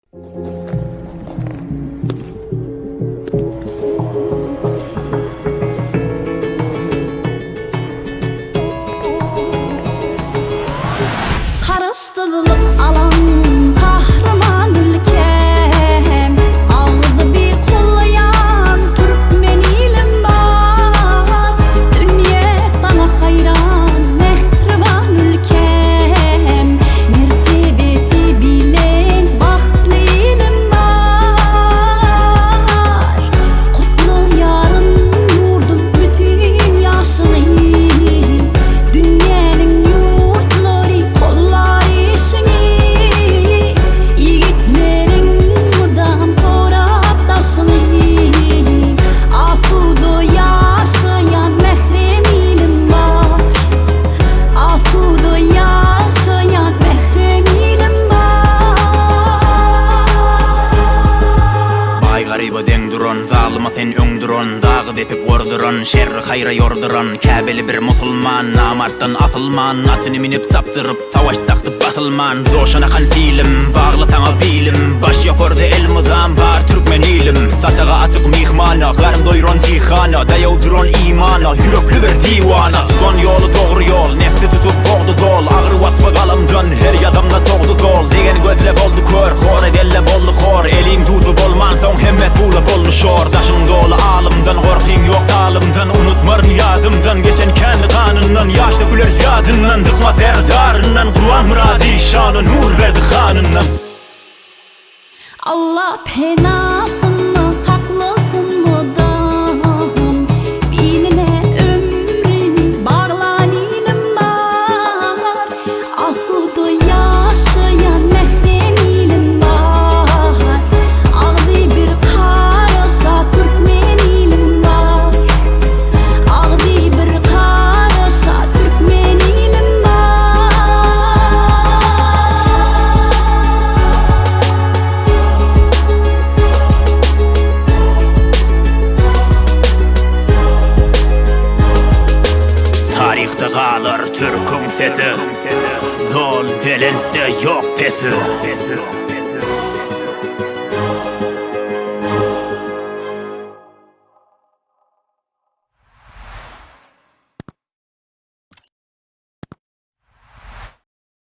Garaşsyzlyk alan gahryman ülkäm, Agzy bir gollaýan türkmen ilim bar. Dünýä saňa haýran mähriban ülkäm, Mertebesi belent bagtly ilim bar. Gutlaýaryn ýurdum bütin ýaşyny, Dünýäniň ýurtlary gollar işiňi. Ýigitleriň mydam gorap daşyňy, Asuda ýaşaýan mährem ilim bar. Asuda ýaşaýan mährem ilim bar. Baý garyba deň duran, zalyma sen öň duran, Dagy depip gorduran, şerri haýra ýorduran, Käbeli bir musulman, namartdan asylman, Atyny minip çapdyryp, savaş çakdyp basylman, Joşan akan silim, bagly saňa bilim, Baş ýokarda elmydam bar türkmen ilim. Saçagy açyk myhmana, garyn doýran jihana, Daýaw duran imana, ýürekli bir diwana. Tutan ýoly dogry ýol, nebsi tutup bogdy zol, Agyr waspa galamdan her ýazamda sogdy zol. Degen gözle boldy kör, hor edelle boldy hor, Eliň duzy bolmansoň hemme suwla boldy şor. Daşyň doly alymdan, gorkyň ýok zalymdan, Unutmaryn ýadymdan geçen känli ganyndan, Ýaş döküler ýadyndan, dykma serdaryndan, Gurbanmyrat işana Nurberdi hanyndan. Allah penasynda saklasyn mydam, Biline ömrüni baglan ilim bar. Asuda ýaşaýan mährem ilim bar. Agzy bir garaşa türkmen ilim bar. Agzy bir garaşa türkmen ilim bar. Taryhda galar türküň sesi, Zol belentde ýok pesi.